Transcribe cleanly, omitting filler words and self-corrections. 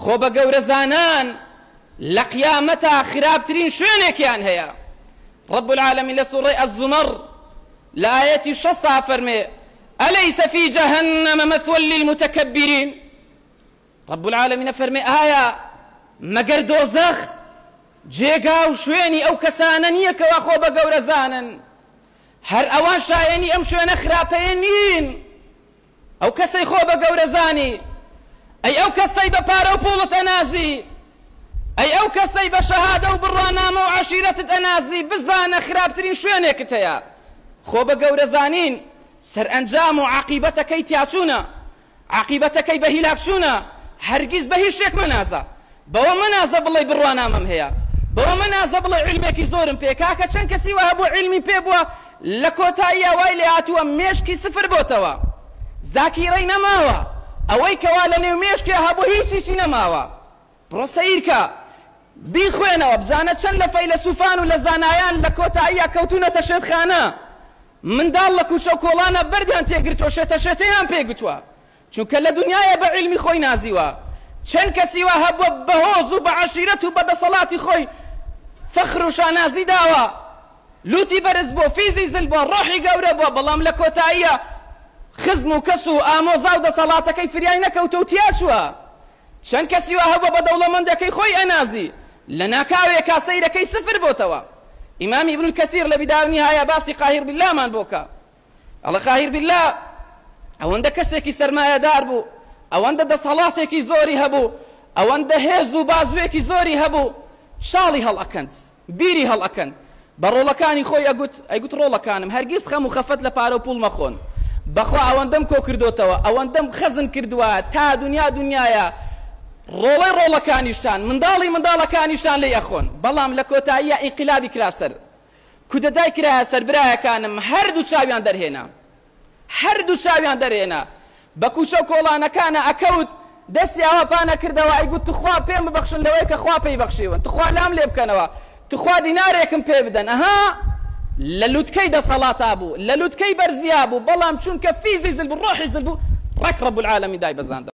خۆ بە گەورە زانان لە قیامەتا خراپترین شوێنێکیان هەیە. رب العالمین لە سوڕەی الزمر لە ئایەتی شەستا ئەفەرمێ، الیس فی جهنم مثوی للمتکبرین. رب العالمین ئەفەرمێ ئایا مەگەر دۆزەخ جێگا و شوێنی ئەو کەسانە نییە کەوا خۆ بە گەورە زانن؟ هەر ئەوان شایەنی ئەم شوێنە خراپەیە نین. ئەو کەسەی خۆ بە گەورە زانی، ئەی ئەو کەسەی بە پارە و پووڵت ئەنازی، ئەی ئەو کەسەی بە شەهادە و بڕوانامە و عەشیرەتت ئەنازی، بزانە خراپترین شوێنێکت هەیە. خۆ بە گەورە زانین سەرئەنجام و عاقیبەتەکەی تیاچوونە، عاقیبەتەکەی بە هیلاکچوونە، هەرگیز بە هیچ شتێک مەنازە. بەوە مەنازە بڵێی بڕوانامەم هەیە، بەوە مەنازە بڵێی عیلمێکی زۆرم پێیە، کاکە چەند کەسی وا هەبووە عیلمی پێ بووە لە کۆتاییا وای لێ هاتووە مێشکی سفر بۆتەوە، زاکیرەی نەماوە، ئەوەی کەوا لە نێو مێشکیا هەبوو هیچ هیچی نەماوە. بڕۆ سەیرکە، بیخوێنەوە، بزانە چەند لە فەیلەسوفان و لە زانایان لە کۆتاییا کەوتوونەتە شێتخانە، منداڵ لە کوچە و کۆڵانا بەردیان تێگرتووە شێتە شێتەیان پێ گوتووە. چونکە لە دونیایا بە عیلمی خۆی نازیوە، چەند کەسی وا هەبووە بە هۆز و بە عەشیرەت و بە دەسەڵاتی خۆی فەخر و شانازی داوە، لوتی بەرز بووە، فیزی زل بووە، ڕۆحی گەورە بووە، بەڵام لە کۆتاییا خزم و کەس و ئامۆزا و دەسەڵاتەکەی فریای نەکەوتووە و تیاچووە. چەند کەسی وا هەبووە بە دەوڵەمەندەکەی خۆی ئەنازی، لە ناکاوێکا سەیرەکەی سفر بۆتەوە. ئیمام ابن الکثیر لە بدایە و نیهایە باسی قاهیر باللە مان بۆ کا. ئەڵێ قاهیر بیللا ئەوەندە کەسێکی سەرمایەدار بوو، ئەوەندە دەسەڵاتێکی زۆری هەبوو، ئەوەندە هێز و بازووێکی زۆری هەبوو، چاڵی هەڵئەکەند، بیری هەڵئەکەند. بە ڕۆڵەکانی خۆی ئەگوت، ئەیگوت ڕۆڵەکانم هەرگیز خەم و خەفەت لە پارە و پووڵ مەخۆن. بەخوا ئەوەندەم کۆ کردۆتەوە، ئەوەندەم خەزن کردووە، تا دونیا دونیایە ڕۆڵەی ڕۆڵەکانیشتان، منداڵی منداڵەکانیشتان لێی ئەخۆن. بەڵام لە کۆتاییا ئینقیلابی کرا سەر. کودەتای کرایە سەر برایەکانم هەردوو چاویان دەرهێنا هەردوو چاویان دەرهێنا بە کوچە و کۆڵانەکانا ئەکەوت دەستی ئاوا پان ئەکردەوە ئەیگوت توخوا پێم ببەخشن لەوەی کە خوا پێی بەخشیون توخوا لام لێ بکەنەوە توخوا دینارێکم پێ بدەن ئەها لە لوتکەی دەسەڵاتا بوو لە لوتکەی بەرزیا بوو بەڵام چونکە فیزی زل بوو ڕۆحی زل بوو ڕێک رب العالمین دایبەزاندەوە.